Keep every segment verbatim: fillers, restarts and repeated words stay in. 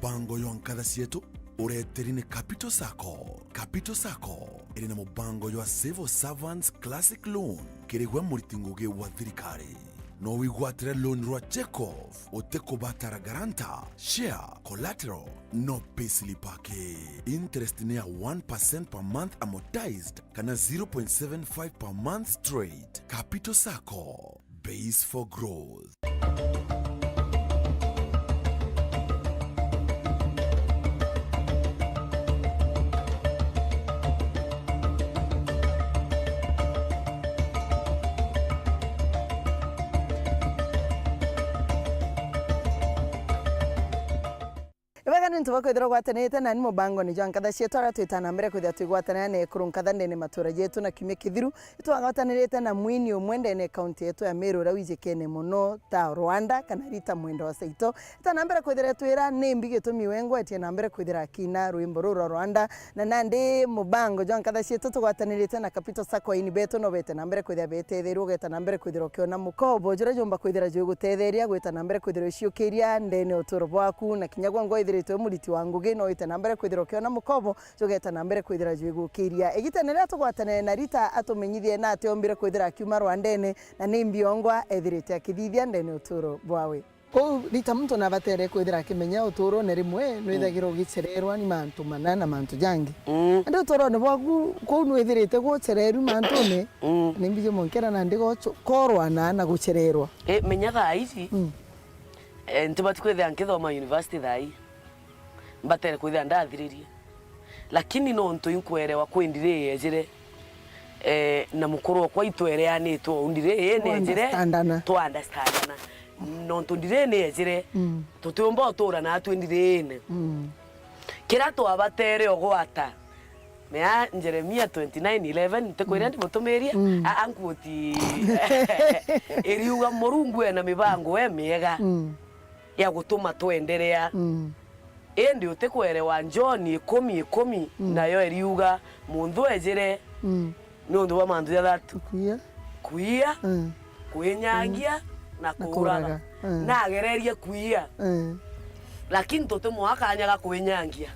Mubango jwa nkatha cietu ureteri ni Capital Sacco. Capital Sacco iri na mubango jwa Civil Servants Classic Loan kiri gwe muriti ngugi wa thirikari. No wigwatire loan rwa Check-Off utikubatara guarantor, share, collateral, no payslip aki. Interest ni ya one percent per month amortized kana zero point seven five per month straight. Capital Sacco, base for growth. Ibega ni untu bwa kwithirwa ugwatanirite nani mubangone jwa nkatha cietu, aria twita na mbere kwithirwa twigwatanira na ekuru nkatha ndene matura jetu. Na kiumia kithiru itwagwatanirite na mwini umwe ndene kaunti yetu ya Meru, uria wijikene mono ta Rwanda kana Rita Mwenda wa Saito. Ita na mbere kwithirwa twira ni mbi gitumi wengwetie na mbere kwithira akina rwimbo ruu rwa Rwanda. Na nandi mubango jwa nkatha cietu tugwatanirite na Capital Sacco, aini betu no bete na mbere kwithira betetheirwe, ugeta na mbere kwithira ukiona mukobo juria jumba kwithira jwigutetheria gwita na mbere kwithira uciukiria ndene uturo bwaku, na kinya gwe ngo ithiritwe muriti wa ngugi, no wite na mbere kwithira ukiona mukobo jugeta na mbere kwithira jwigukiria. Igitene riria tugwatanire na Rita atumenyithie na ati ombire kwithira akiuma Rwandene, na ni mbi ongwa ethirite akithithia ndene uturo bwawe. Kou Rita muntu nabatere kwithira akimenya uturone rimwe nwithagirwa ugicererwa ni mantu mana na mantu jangi. Mm. Indi uturone bwaku kou nwithirite gucererwi mantune, Mm. ni mbiji monkera nandi gocho-, korwana na gucererwa. E, menya thaa ici, Mm. e, ntibati kwithira nkithoma university thaa ii. Mbatere kwithira ndathiririe. Lakini nontu inkwerewa kwi ndiri yejire, eh, na mukuru okwa itwereanitwe uu ndiri ii nejire, Twaunderstandana. twaunderstandana. Nontu ndiri ii nejire, Mm. tutiumba utura natwi ndiri iine. Mm. Kiria twabatere ugwata, mea Jeremia twenty-nine eleven, ntikwira Mm. ndimutumiria, Mm. a, a, nkuoti iriuga, Murungu ena mibango emiega Mm. ya gutuma twenderea. Mm. Indi utikwerewa John ikumi ikumi, Mm. nayo iriuga, muntu ejire Mm. niuntu bwa mantu jathatu. Kuia. Kuia, Mm. kwinyangia, Mm. na Na kuuraga. kuuraga. Mm. Nagererie kuia. Mm. Lakini tutimwaa kanya ga kwinyangia.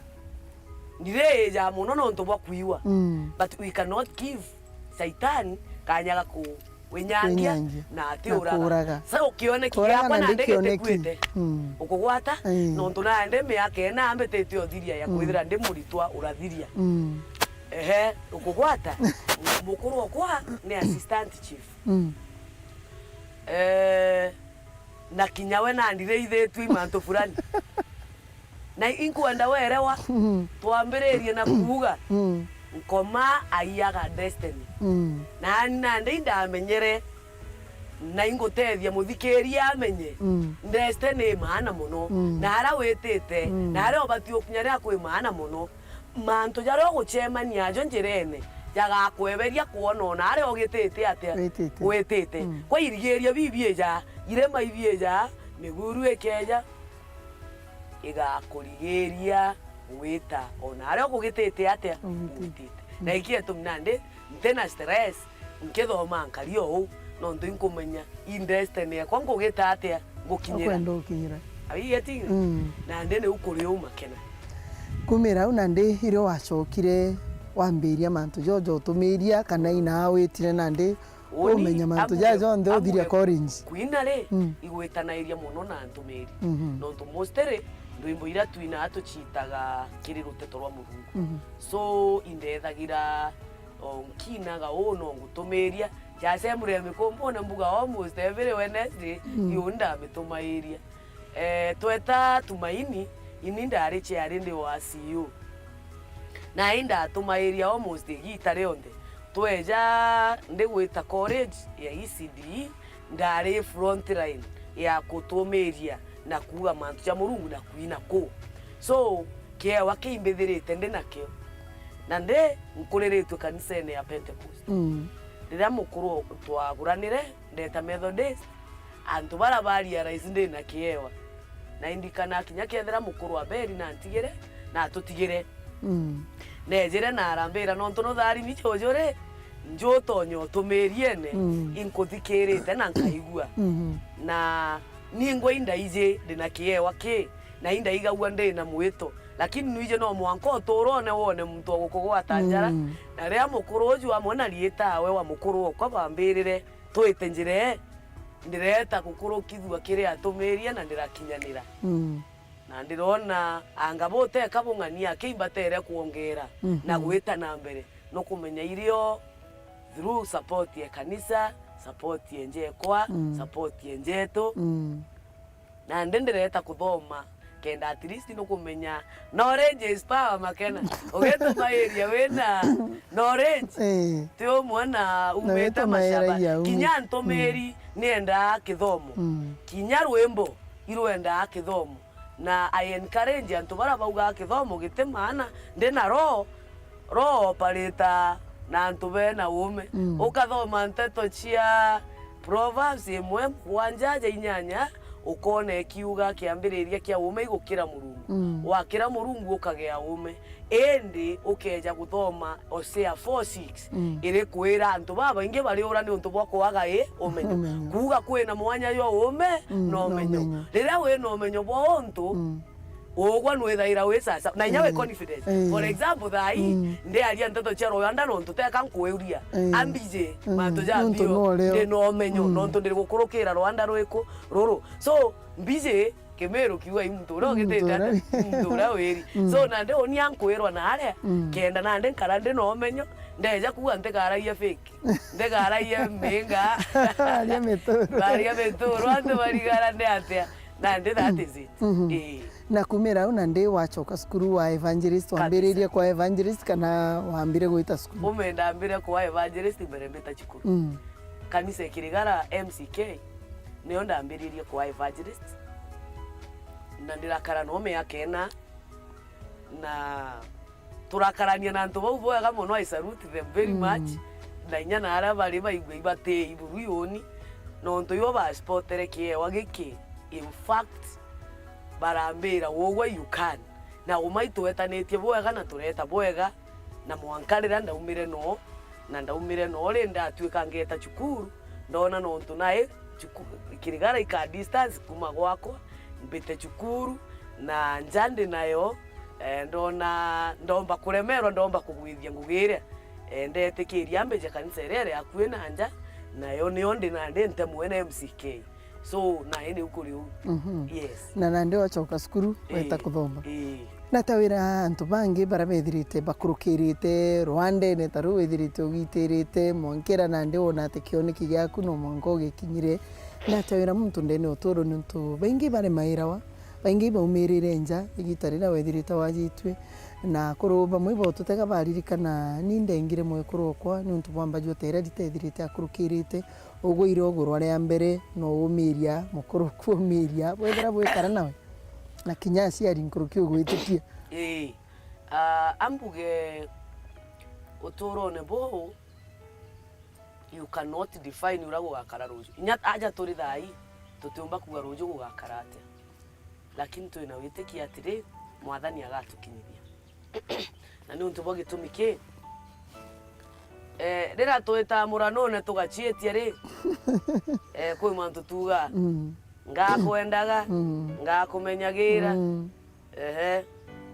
Ndiriija mono niuntu bwa kuiwa. Mm. But we cannot give Shaitani kanya ga ku-, kwinyangia Kwinyangia. na Na atiuraga. kuuraga. Sa ukioneki Kuuraga giakwa na nandi ndikioneki. gitikuite. Mm. Ukugwata, Ii. nontu nandi miaka ina mbitite uthiria ya Mm. kwithira ndi muritwa urathiria. Mm. Ehe, ukugwata. Mukuru okwa ni assistant chief. Mm. Eh, na kinya we nandi ndiriithitue i mantu fulani. Na inkwenda werewa, Mm. twambiririe na kuuga, Mm. Nkoma aiaga destiny. Mm. Nani nandi indamenyere, na ingutethia muthikiria amenye, Mm. destiny i maana mono, Mm. na aria witite, Mm. na aria ubati ukinya ria kwi maana mono. Mantu jaria ugucemania najo njirene, jagakweberia kwona ona aria ugitite atia Witite. witite. Mm. Kwa irigiria bibiija, irema ibiija, miguru ikeeja, igakurigiria gwita ona aria ugugitite atia Ugitite. witite. Mm. Na ikio gitumi nandi ntina stress, nkithoma nkari o uu, nontu inkumenya i destiny yakwa ngugita atia ngukinyira. Ukwenda ukinyira. Are you getting? Mm. Nandi niu kuri uu makena. Kumira au nandi irio wacokire wambiria mantu jojo utumiria kana inaa witire nandi Uni umenya mantu amwe, jaja jonthe uthiria amwe college. Kwina ri, Mm. igwitanairia mono na ntumiri. Mhm. Nontu mostly, ndwimbo iria twinaa tuciitaga kiri ruteto rwa Murungu. Mhm. So, indethagira, o, nkinaga uu, no ngutumiria. Jasemburia mikumbune mbuga almost every Wednesday, Mm. iu ndamitumairia. Eh, tweta Tumaini, ini ndari chair ndi wa C E O. Na indatumairia almost igiita rionthe. Tweja ndigwita college ya E C D E, ndari front line ya kutumiria na kuuga mantu ja Murungu na kwina kuu. So, kiewa kiu imbithirite ndi nakio. Na ndi nkuriritue kanisene ya Pentecost. Mm. Riria mukuru twaguranire, ndeta Methodist, antu bara ba realize ndi na kiewa. Na indikana kinya kethira mukuru Abeli na ntigire, na atutigire. Mm. Neejire na arambira, "Nontu nutharimi juju ri, njutonya utumiriene, Mm. inkuthikirite na nkaigua." Mhm. Na ningwa indaiji ndi na kiewa ki, na indaigagua ndi na mwito. Lakini nwiji no mwanka uturone wone muntu wa gukugwata njara, mm, na riria mukuru uju amwe na riitawe wa mukuru okwa bambirire twite njira ii, ndireeta gukurukithua kiri atumirie na ndirakinyanira. Mm. Na ndirona anga buteka bung'ania aki imbatere kwongera, mhm, na gwita na mbere. Nukumenya irio through support ya kanisa, support ya njekwa, mm, support ya njetu. Mm. Nandi ndireta kuthoma, kenda at least nukumenya knowledge is power, Makena. Ugitumairiria wina knowledge, eh, ti umwe na umite macaba. Kinya ntumiri, mm, niendaa kithomo. Mm. Kinya rwimbo irwendaa kithomo. Na I encourage antu baria baugaga kithomo giti maana, ndi na roho, roho operate na antu bena uume. Mm. Ukathoma nteto cia Proverbs imwe mugwanja ja inyanya, ukona ikiuga kiambiriria kia uume igukira Murungu. Mm. Wakira Murungu ukagea uume. Indi ukeeja guthoma Hosea four six, mm, irikwira antu babaingi bariura niuntu bwa kwaga i umenyo. Umenyo. Kuuga kwina mwanya jwa uume, mm, na umenyo. Riria wina umenyo bwa untu, mm, ugwa nwithaira wi sasa na inya wi, mm, confidence. Eh. For example, thaa ii, mm, ndiaria nteto cia Rwanda nontu teka nkuuria, eh, ambiji, mm, mantu ja nontu mbio, no ureo, ndi na umenyo, mm, nontu ndiri gukurukira Rwanda rwiku ruru. So, mbiji Kimiru kiuga i muntu uria, mm, ugitite ati muntu uria wiri. Mm. So, nandi uni ankwirwa na aria, mm, kenda nandi nkara ndi na umenyo, ndeja kuuga ntikaragia fake, ntikaragia minga. Aria mituru. Baria mituru, antu barigara ndi atia? Nandi that is it. Mhm. Ii. Na kumira au nandi wachoka cukuru wa evangelist, kabisa, wambiririe kwa evangelist kana wambire gwita cukuru? Ume ndambire kwa evangelist mbere mbita cukuru. Mm. Kanisa ikirigara M C K, nio ndambiririe kwa evangelist. Na ndirakara nao miaka ina, na turakarania na antu bau bwega mono, I salute them very, mm, much. Na inya na aria bari baigua ibatii buru yuni, nontu ibo baspotere kiewa giki. In fact, barambira, "Ugwe you can." Na uma itwetanitie bwega na tureta bwega, na mwanka riria ndaumire noo, na ndaumire noo ri, ndatuika ngeta cukuru, ndona nontu nai cuku-, Kirigara ika distance kuma gwakwa, mbite cukuru, na nja ndi nayo, eh, ndona, ndomba kuremerwa, ndomba kugwithia ngugi iria, eh, ndetikiria mbije kanisa iria iri akui na nja, nayo nio ndi nandi nte mwene M C K. So, nae niu kuri uu. Mhm. Yes. Na nandi wachoka cukuru, weta, ii, kuthoma. Ii. Na ta wira antu bangi baria bethirite bakurukirite rwandene ta ruu withirite ugitirite, mwankira nandi wona ati kioneki giaku no mwanka ugikinyire. Na ta wira muntu ndene uturo, niuntu baingi baremairawa, baingi baumirire nja igita riria wethirite wajitue. Na akuru bamwe ibo tutega baririkana, ni ndengire mwekuru okwa niuntu bwa mbaju ta iria ritethirite akurukirite. Ugwire ugurwa ria mbere, no umiria, mukuru kuumiria, bwethira bwikara nawe, na kinya aciari nkuruki ugwitikia. Ii. Ah, ambuge uturone buu, you cannot define uria gugakara ruju. Inya aja turi thaa ii, tutiumba kuuga ruju gugakara atia. Lakini twina witikia atiri, Mwathani agatukinyithia. Na niuntu bwa gitumi ki, eh, riria twitaa muranone tugaciitia ri, eh, kwi mantu tuugaa, mm, "Ngakwendaga, mm, ngakumenyagira." Mm. Ehe.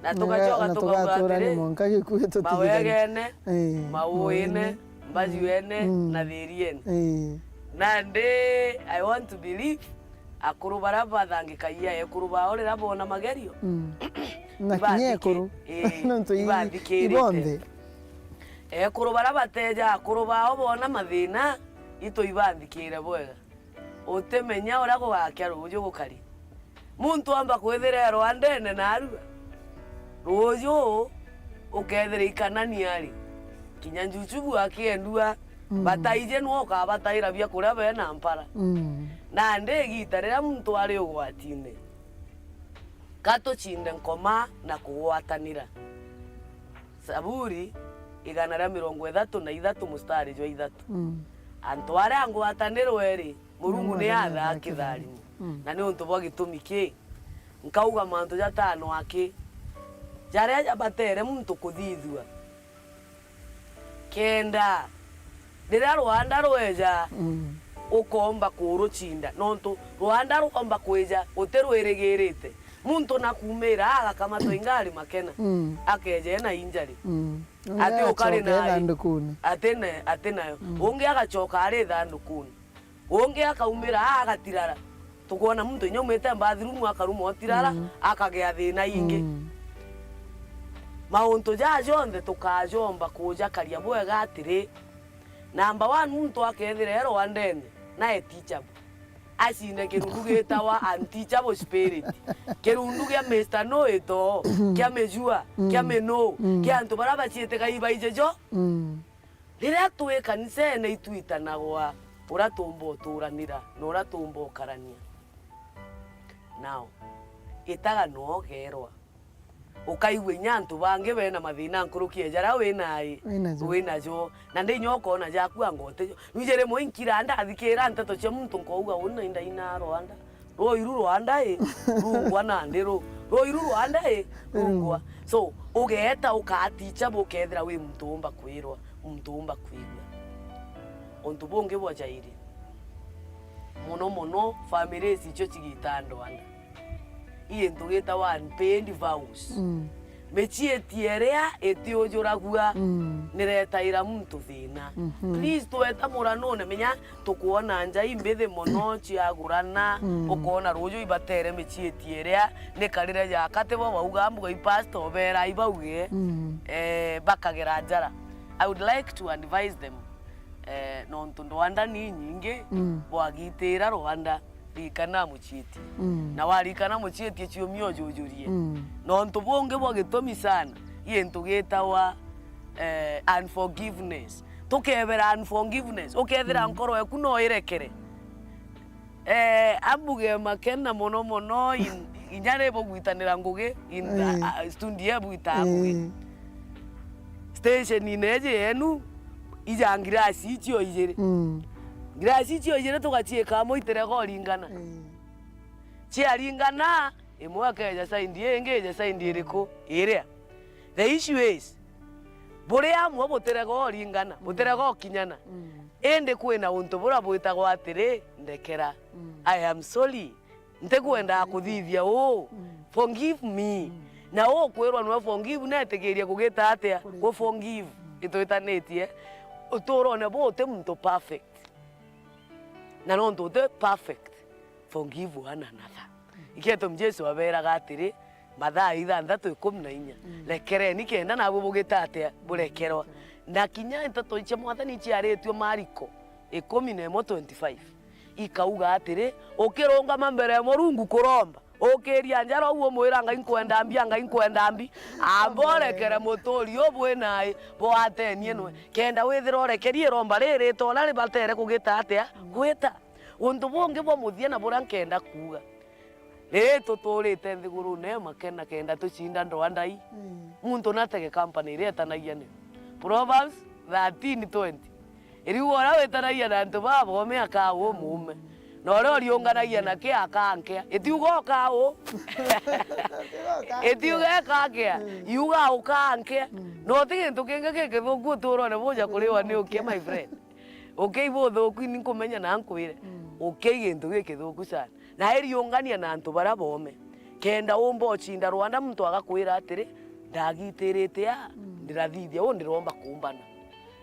Na tugacoka na tukauga tugaturania atiri, mwanka gikue tutigithane. Mawegene, ii, mauine, mauine, mbajuene, mm, na thiriene. Ii. Nandi, I want to believe, akuru baria bathangikagia ekuru bao riria boona magerio, mm, na kinya ibathiki-, ekuru, ii, nontu i-, ibathikirite. Ibonthe. Ekuru baria bateja akuru bao boona mathina, itu ibathikire bwega. Utimenya uria gugakia ruuju gukari. Muntu amba kwithira e rwandene naarua. Ruuju ukethira ikanania ri, kinya njuchu bwakiendua, mm, bataije nwe ukabataira biakuria bena mpara. Mm. Nandi igita riria muntu ari ugwatine, ka tucinde nkoma na kugwatanira. Saburi igana ria mirongo ithatu na ithatu mustari jwa ithatu. Mm. Antu aria ngwatanirwe ri, Murungu ni athaa kitharimo. Mm. Na ni untu bwa gitumi ki, nkauga mantu jatano aki, jaria jabatere muntu kuthithua. Kenda, riria rwanda rweja, mm, ukomba kurucinda, nontu rwanda rwomba kwija utirwirigirite. Muntu na kumira agakamatwa inga ari makena. Mm. Akeja ena injury. Mm. Ungi ati ukari agacoka nayo. Ithandukuni. Ati na, ati nayo. Mm. Ungi agacoka ari ithandukuni. Ungi akaumira aa agatirara. Tukwona muntu inya umite bathroom akaruma utirara, mm, akagea thina ingi. Mm. Mauntu jaa jonthe tukajomba kujakaria bwega atiri, number one, muntu akethira e rwandene, nae teachable. Acinde kirundu gitawa unteachable spirit. Kirundu gia Mister Know It All, kia mijua, kia, mm, minu, mm, kia antu baria baciite gai baije jo. Mm. Riria twi kanisene itwitanagwa uria tuumba uturanira na uria tuumba ukarania. Now, itaga noo ugeerwa. Ukaigua inya antu bangi bena mathina nkuruki ya jaria wi nai, winajo, winajo. Na ndi inya ukoona jaku anga utijo. Nwiji rimwe inkira ndathikira nteto cia muntu nkauga, uu na inda ina Rwanda. Rwoi ru Rwanda i, rungwa nandi ru. Rwoi ru Rwanda i, rungwa. Mm. So, ugeeta ukaaticha bukethira wi muntu uumba kwirwa, muntu uumba kwigua. Untu bungi bwa jairi, mono mono families icio cigitaa ndwanda, i gintu gitawa unpaid vows. Mm. Micieti iria itiujuragua, mm, niretaira muntu thina. Mhm. Please, tweta muranone, menya tukwona nja imbithi mono ciagurana, mm, ukoona ruuju ibatere micieti iria ni karire jaka, tibo bauga mbuga i pastor obeerai bauge, mm, eh, bakagera njara. I would like to advise them, eh, nontu ndwanda ni inyingi, mm, bwagitira rwanda, rikana mucieti. Mm. Na warikana mucieti, ciumia ujujurie. Mm. Nontu bungi bwa gitumi sana, i gintu gitawa, eh, unforgiveness. Tukebera unforgiveness, ukethira, mm, nkoro eku no irekere. Eh, ambuge makena mono mono, in-, inya ni bugwitanira ngugi, in the, eh, uh, studio ebwitaa ngugi. Eh. Station-ine iji yenu, ija ngirasi icio ijiri. Mm. Ngirasi icio ijiri tugaciika amwe itirega uringana. Mm. Ciaringana, imwe akeja side ingi, ije side iriku? Iria. The issue is, buria amwe butirega uringana, mm, butirega ukinyana. Mm. Indi kwina untu buria bwitagwa atiri, ndekera. Mm. I am sorry. Ntikwendaa kuthithia uu. Mm. Forgive me. Mm. Na ukwirwa niwe forgive, netikirie kugita atia? Kureka. Gu forgive. Mm. Itwitanitie. Uturone bu uti muntu perfect. Na nontu uti perfect, forgive one another. Mm. Ikio gitumi Jesu abeeraga atiri, Mathayo ithanthatu ikumi na inya, mm, rekereni kenda nabwe bugita atia? Burekerwa. Burekerwa. Na kinya nteto cia Mwathani ciaritue Mariko ikumi na imwe twenty-five, ikauga atiri, ukirungama mbere ya Murungu kuromba, ukiria njara uu umwira, "Ngai, nkwenda mbi, a Ngai, nkwenda mbi, amba urekere muturi uu bwi nai, bwatenie nwe." Kenda withira urekerie iromba riri, ta uria ribatere kugita atia? Gwita. Untu bungi bwa muthia na buria nkenda kuuga, riria tuturite nthigurune ya makena kenda tucinda ndwandai, mm, muntu natege company iria etanagia ni Proverbs thirteen twenty. Iriuga uria witanagia na antu babome akaa umuume, na uria uriunganagia na kia akankea. Itiuga ukaa u. Itiuga ikankea. Mm. Iuga ukankea. Mm. Na uti gintu kingi gikithuku uturone buja kuriwa ni ukia, my friend. Ukia ibuthuku, ni nkumenya na nkwire. Mm. Ukia i gintu gikithuku sana. Na iriungania na antu baria boome, kenda umba ucinda rwanda muntu agakwira atiri, "Ndagitirite aa, mm, ndirathithia uu, ndiromba kumbana."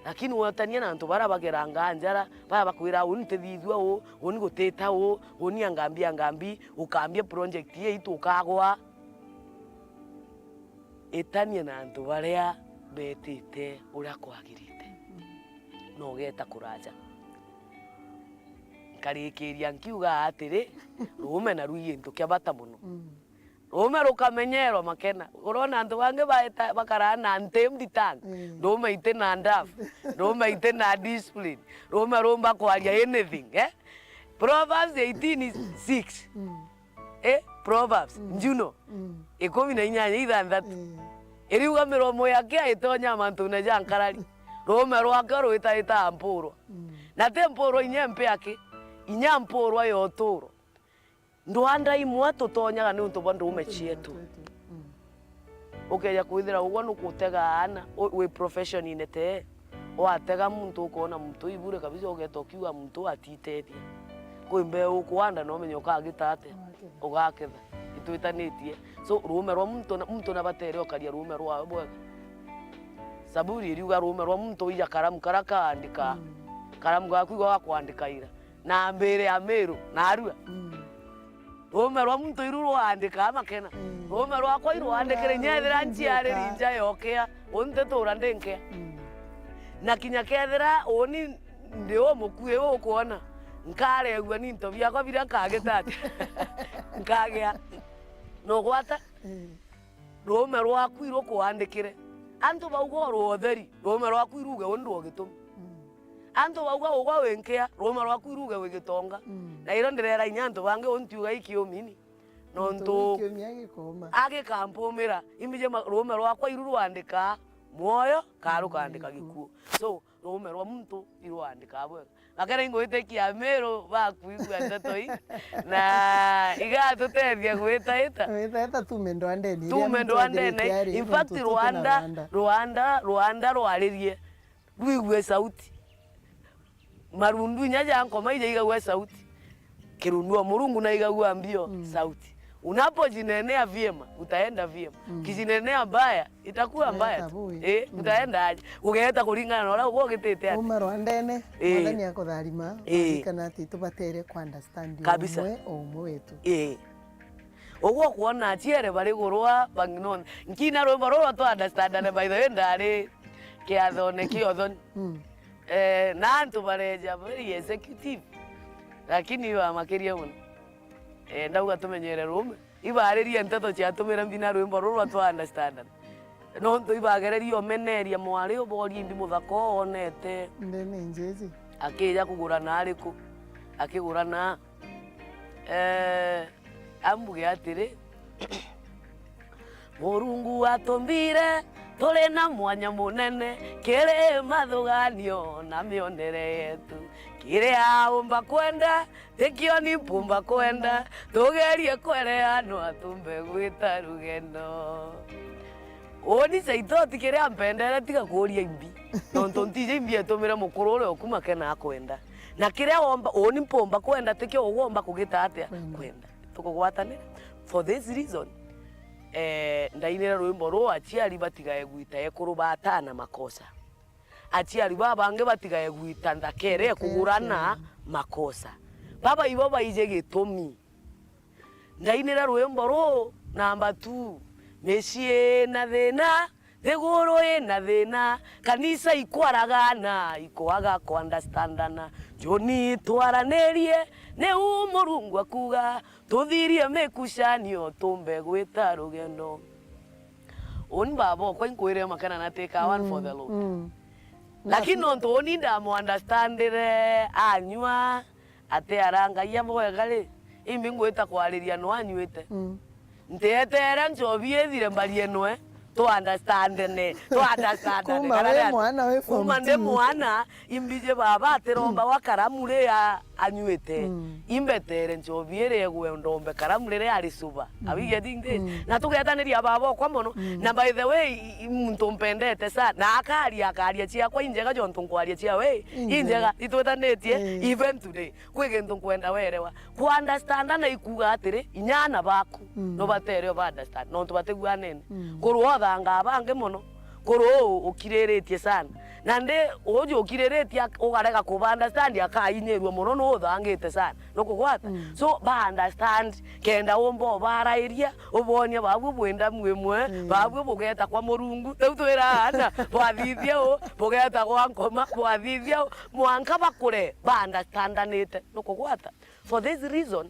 Lakini wetania na antu baria bageranga njara, baria bakwira, "Uni ntithithua uu, uni gutita uu, uni angambi angambi, ukambia project ii itu ukagwa." Itania na antu baria betite uria kwagirite, na ugeta kuraja. Nkarikiria nkiuga atiri, ruume naru i gintu kia bata mono. Mm. Ruume rukamenyerwa makena. Urona antu bangi baeta-, bakaraa na untamed tongue. Mm. Ruume iti na adabu. Ruume iti na discipline. Ruume rumba kwaria anything, eh? Proverbs eighteen six. Mm. Eh, Proverbs, mm, njuno, mm, ikumi na inyanya ithanthatu. Mm. Iriuga, "Miromo yake aitonyaa mantune ja nkarari. Ruume rwake rwitaita mpurwa." Mm. Na ti mpurwa inya mpe aki, inya mpurwa ya uturo. Ndwanda imwe tutonyaga niuntu bwa nduume cietu. Mm. Ukeja kwithira ugwe nukutega aana, u-, wi profession-ine tee, watega muntu ukoona muntu ibure kabisa, ugeeta ukiuga muntu atitethia. Kwi mbeu ukuanda na umenye ukagita atia? Ugaketha. Ugaketha. twitanitie. So, ruume rwa muntu na, muntu nabatere ukaria ruume rwawe bwega. Saburi iriuga, ruume rwa muntu uija karamu karia kaandika. Mm. Karamu gaku igo gakwandika ira. Na mbire ya Miru, narua. Mm. Ruume rwa muntu iru rwaandikaa makena. Mm. Ruume rwakwa irwandikire, inya ethira nchiariri nja yokea, unti tuura ndi nkea. Mm. Na kinya kethira uni ndi umukui ukwona, nkaregua ni into biakwa biria nkagita atia? Nkagea. Nugwata? Mm. Ruume rwaku irukwandikire. Antu bauga uri utheri, ruume rwaku iruge uni ndugitumi. Mm. Antu bauga ugwa wi nkea, ruume rwaku iruge wi gitonga. Mm. Na irio ndirera inya antu bangi, uni ntiuga ikiumini. Nontu agikampuumira, imbiji ma-, ruume rwakwa iru rwandikaa mwoyo, kaa rukaandika gikuo. So, ruume rwa muntu irwandikaa bwega. Makena ingwitikia Miru bakwigua nteto ii, na igatuteethia gwitaita. Gwitaita tuume ndwandene iria tuume ndwandene. In fact, nontu tuti na Rwanda, Rwanda. Rwanda, Rwanda rwaririe, rwigue sauti. Marundu inya ja nkoma ijaigagua sauti. Kirundu o Murungu naigagua mbio sauti. Unapojinenea vyema, utaenda vyema. Mm. Ukijinenea mbaya, itakuwa mbaya tu. Eh, utaenda aje. Ugeeta kuringana na uria ugwa ugitite ati. Uma rwandene, Mwathani akutharima, ririkana ati tubatere ku understand umwe o umwe wetu. Eh. Ugwo kwona aciere bari gurwa bang'inone. Nkina rwimbo ruru twa understandane, by the way, ndari kiathone kia uthoni. Mm. Eh, na antu bareja very executive. Lakini ibamakirie mono. Eh, ndauga tumenyere ruume. Ibaririe nteto ciatumire mbina rwimbo ruru twa understandana. Nontu ibagererie umeneria mwari uborie imbi muthaka uonete. Ndene njiji. Akija kugurana ariku? Akigurana Eh, ambuge atiri, Murungu atumbire turi na mwanya munene kiri mathuganio na mionere yetu. Kiria aumba kwenda, tikio ni mpumba kwenda, tugerie kwereanwa tumbe gwita rugendo. Uni Saitoti kiria ampendere, tiga kuuria imbi. Nontu ntiji imbi etumire mukuru uria ukuma kena akwenda. Na kiria womba, uni mpumba kwenda, tikio ugwomba kugita atia? Kwenda. Kwenda. Tukugwatanira. For this reason, eh, ndainire rwimbo ruu, aciari batigae gwita ekuru batana makosa. Aciari babangi batigae gwita nthakere ekugurana makosa. Baba ibo baije gitumi. Ndainire rwimbo ruu, namba two, micii ina thina, nthiguru ina thina, kanisa ikwaragana, ikwaga ku understandana. Njuni twaranirie, niu Murungu akuga, tuthirie mikucanio, tumbe gwita rugendo. Uni baba okwa inkwire makena na take a one for the Lord. Mm. Lakini nontu uni ndamu understandire anyua, ati ara Ngai abwega ri, imbi ngwita kwariria no anyuite. Mm. Ntietere nchobi ithire mbarie nwe, tu understandene, tu understandane. Kuma kana wi ati, mwana wi form two. Kuma ndi mwana, imbiji baba atiromba wa karamu ri a-, anyuite. Mm. Imbetere nchobi iri egwe ndombe karamu riria ari suba. Are we getting this? Mm. Na tugetaniria baba okwa mono. Mm. Na by the way, i-, i-, muntu mpendete sana. Na akaria, akaria ciakwa injega jontu nkwaria ciawe injega. Injega. Itwetanitie, eh, even today. Kwi gintu nkwenda werewa. Ku understandana ikuuga atiri, inya aana baku, mm, no batere uba understand, nontu batigwanene. Mm. Kurwa uthangaa bangi mono, kurwa u-, ukiriritie sana. Na ndi uju ukiriritie ak-, ugarega kuba understand, akainyirua mono, nu uthangite sana. Nukugwata? Mm. So, ba understand, kenda umba ubarairia, ubonia babu bwi ndamu imwe, mm, babu bugeta kwa Murungu. Riu twira aana, bwathithia u, bugeta gwa nkoma, bwathithia u. Mwanka bakure, ba understandanite. Nukugwata? For this reason,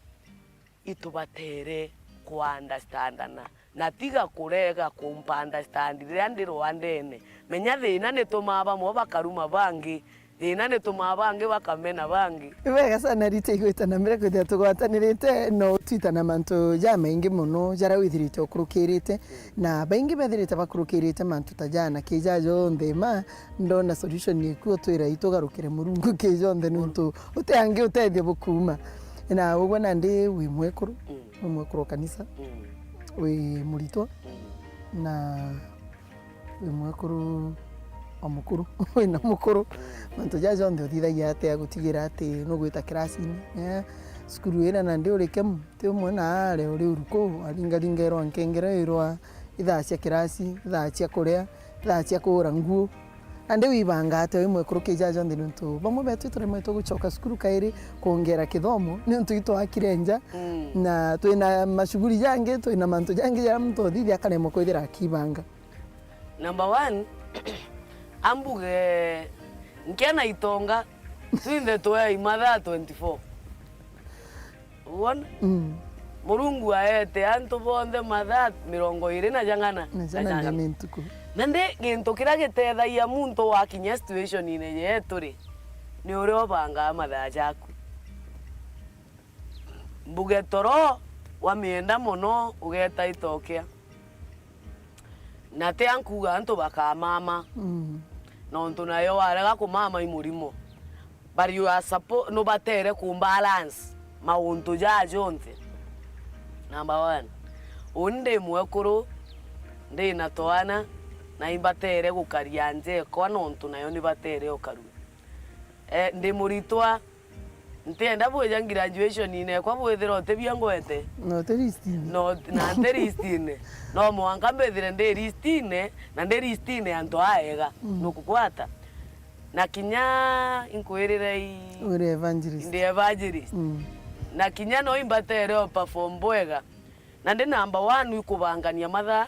itubatere ku understandana. Na tiga kurega kumpa understand riria ndi rwandene. Menya thina nitumaa bamwe bakaruma bangi, thina nitumaa bangi bakamena bangi. Ni bwega sana, Rita, igwita na mbere kwithira tugwatanirite, no utwitana mantu jamaingi mono jaria withirite ukurukirite, na baingi bethirite bakurukirite mantu ta jana. Kija jonthe ma, ndona solution iku, utwira itugarukire Murungu ki jonthe, nuntu uti angi utethio bukuma. Na ugwe nandi wi mwekuru, mm, wi mwekuru wa kanisa, mm, wi muritwa, mm, na wi mwekuru o mukuru, wina mukuru. Mm. Mantu jaja jonthe uthithagia atia gutigira ati nugwita kirasini? Eh, cukuru ira nandi uri kemu, ti umwe na are uri uruku, aringaringerwa nkengere irwa ithaa cia kirasi, ithaa cia kuria, ithaa cia kuura nguo. Nandi wibanga atia wi mwekuru kija jonthe, niuntu bamwe betu ituremetwe gucoka cukuru kairi kwongera kithomo, niuntu itwakire nja, Mm. na twina mashughuli jangi, twina mantu jangi jaria muntu uthithia akaremwa kwithira akibanga. Number one, ambuge nkia na itonga, twinthe twea imathaa twenty-four. Wona? Mm. Murungu aete antu bonthe mathaa mirongo iri na jang'ana. Na jana na jana. Ni ntuku. Na ndi gintu kiria gitethagia muntu wakinya situation-ine yetu ri, ni uria ubangaa mathaa jaku. Mbuge toro wamienda mono ugeta itokea. Na ti ankuga antu bakamama. Mm. Nontu nayo warega kumama i murimo. But you are suppo-, nubatere ku balance mauntu jaa jonthe. Number one, uni ndi mwekuru, ndi na twana, na imbatere gukaria nja ekwa nontu nayo nibatere ukarua. Eh, ndi muritwa, ntienda bwija graduation-ine ekwa bwithira utibia ngwete. Na uti list-ine. No, na nti list-ine. No mwanka mbithire ndi list-ine, na ndi list-ine ya antu aega. Mm. Nukukwata? Na kinya inkwirire i-, Uri evangelist. Ndi evangelist. Mm. Na kinya no imbatere o perform bwega. Na ndi number one ikubangania mathaa.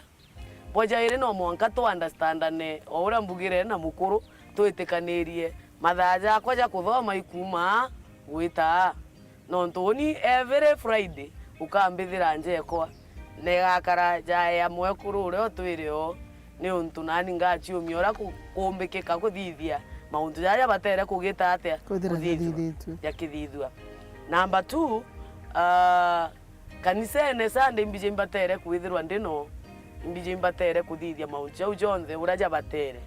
Bwa jairi no mwanka tu understandane o uria mbugire na mukuru, twitikanirie mathaa jakwa ja kuthoma ikuuma aa gwita aa. Nontu uni every Friday ukambithira nja ekwa, na igakara ja ya mwekuru uria utwire o, niuntu nani ngaciumia uria ku-, kumbikika kuthithia mauntu jaja batere kugita atia? Kwithira kuthithua, jathithitue. Jakithithua. Number two, ah, kanisene Sunday imbiji imbatere kwithirwa ndino, imbiji imbatere kuthithia mauntu jau jonthe uria jabatere.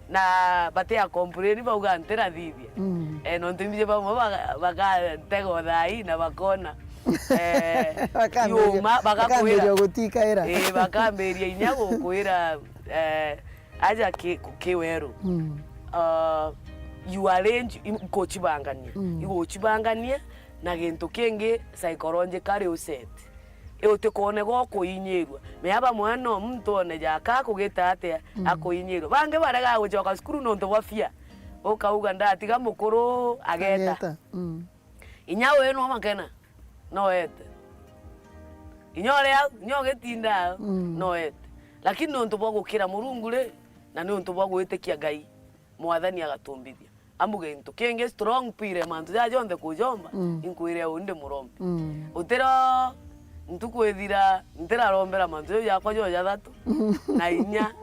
Na bati a complain bauga ntirathithia. Mm. Eh, nontu imbiji bamwe baga-, bagatega uthai na bakona, eh, Bakambiria, iuma, bagakwira. Bakambiria gutikaira. Eh, bakambiria inya gukwira, eh, aja ki, ki weru. Mm. Uh, you arrange, im-, igucibangania. Mm. Igucibangania na gintu kingi psychologically uset. I utikone gwa kuinyirua. Mea bamwe no muntu one jaka akugita atia, Mm. akuinyirua. Bangi baregaa gucoka cukuru nontu bwa fear. Ukauga ndatiga mukuru ageta. Ageta. Mm. Inya uyu no makena, no ete. Inya uria, inya ugitinda, Mm. no ete. Lakini niuntu bwa gukira Murungu ri, na niuntu bwa gwitikia Ngai, Mwathani agatumbithia. Ambuge gintu kingi strong pire mantu jaja jonthe kujomba, Mm. inkwire uu ndi murombi. Mm. Utiro ntuku ithira, ntirarombera mantu jau jakwa jo jathatu, na inya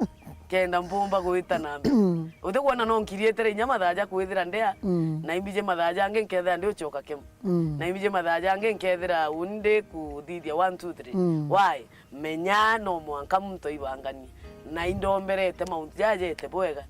kenda mpumba gwita na mbere. Mm. Utikwona no nkirietire inya mathaa ja kwithira ndia, Mm. na imbiji mathaa jangi nkethira ndi ucoka kemu. Mm. Na imbiji mathaa jangi nkethira uni ndi kuthithia one, two, three. Mm. Why? Menya no mwanka muntu aibanganie. Na indomberete mauntu jaja jete bwega.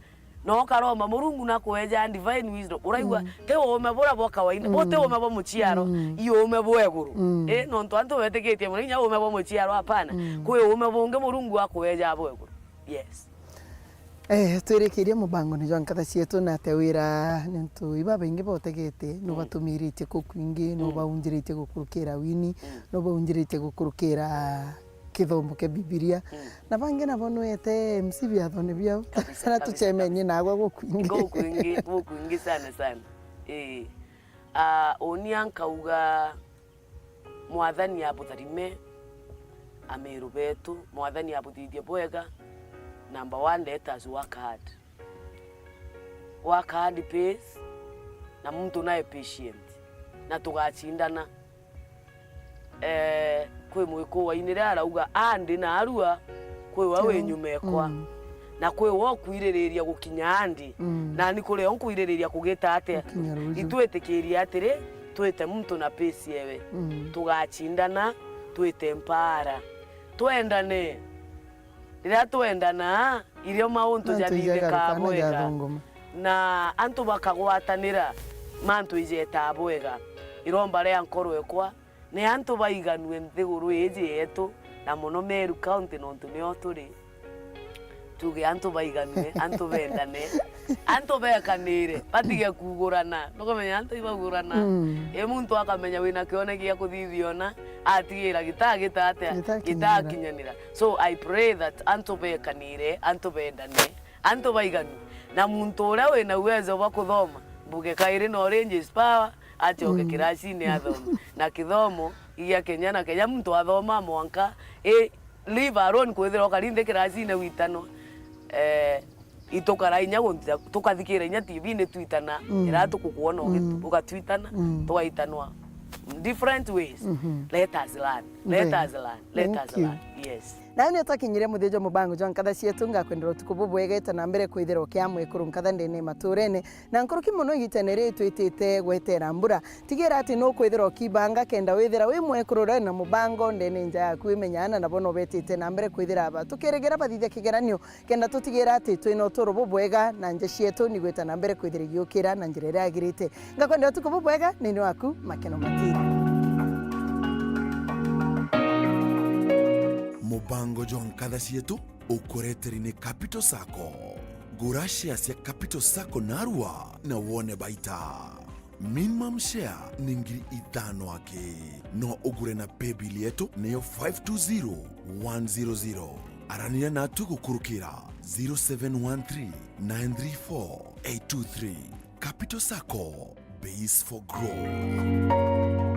No ukaromba Murungu na kweja divine wisdom. Uraigua, Mm. ti uume buria bwa kawaida, Mm. bu ti uume bwa muciaro, Mm. i uume bwa iguru. Mm. Eh, nontu antu betikitie mono inya uume bwa muciaro, hapana. Mm. Kwi uume bungi Murungu akweja bwa iguru. Yes. Eh, twirikirie mubangone jwa nkatha cietu na te wira, niuntu ibabaingi botegete, Mm. nubatumiritie kukwingi, Mm. nubaunjiritie gukurukira wini, Mm. nubaunjiritie gukurukira kithomo kia Bibilia. Mm. Na bangi nabo nwete M C biathone biao. Kabisa, na kabisa, tucemenie kabisa. Nagwe gukwingi. Gukwingi, gukwingi sana, sana. Ii. Ah, uni ankauga, Mwathani abutharime, amiru betu, Mwathani abuthithie bwega. Number one, let us work hard. Work hard pays, na muntu nae patient. Na tugacindana. Eh, kwi mwikuu wa inire arauga, "Aa ndi naarua, kwi we wi nyuma ekwa, mm, na kwi we ukwiririria gukinya andi, mm, nani kuri o nkwiririria kugita atia?" Gukinya ruju. Itwitikirie atiri, twite muntu na pace ewe. Mm. Tugacindana, twite mpaara. Twendane. Riria twendana, irio mauntu jathithikaa bwega, na antu bakagwatanira, mantu ijetaa bwega. Iromba ria nkoro ekwa, ni antu baiganue nthiguru iiji yetu, na mono Meru County, nontu nio turi. tuge antu baiganue, antu bendane, antu bekanire, batige kugurana. Nukumenya antu ibaugurana. Mm. I muntu akamenya wina kione gia kuthithiona, atigira gitaa gita atia? Gitakinyanira. Gitakinyanira. So I pray that antu bekanire, antu bendane, antu baiganue. Na muntu uria wina uwezo bwa kuthoma, mbuge kairi no range is power, acoke Mm. kiracine athome. Na kithomo igia Kenya na Kenya muntu athoma mwanka, i leave alone kwithira ukari nthi kiracine witanwa. Eh, itukara inya gunthia, tukathikira inya T V-ini twitana, Mm. ira tukukwona ugi-, Mm. ugatwitana, Mm. tugaitanwa different ways. Mhm. Let us learn. Let Ngai. us learn. Let Thank us you. learn. Yes. Nawe ni utakinyire muthia jwa mubango jwa nkatha cietu, ngakwendera utuku bubwega, ita na mbere kwithira ukia mwekuru nkatha ndene maturene, na nkuruki mono igitene riri twitite gwetera mbura. Tigira ati nukwithira ukibanga kenda withira wi mwekuru uri na mubango ndene nja yaku imenyana nabo no betite na mbere kwithira aba. Tukirigira bathithia kigeranio kenda tutigira ati twina uturo bubwega na nja cietu ni gwita na mbere kwithira igiukira na njira iria yagirite. Ngakwendera utuku bubwega nini waku Makeno Matiri. Mubango jwa nkatha cietu ukureteri ni Capital Sacco. Gura share cia Capital Sacco narua na wone baita. Minimum share ni ngiri ithano aki. No ugure na paybill yetu niyo five two zero one zero zero. Aranira natwi gukurukira zero seven one three nine three four eight two three. Capital Sacco, base for growth.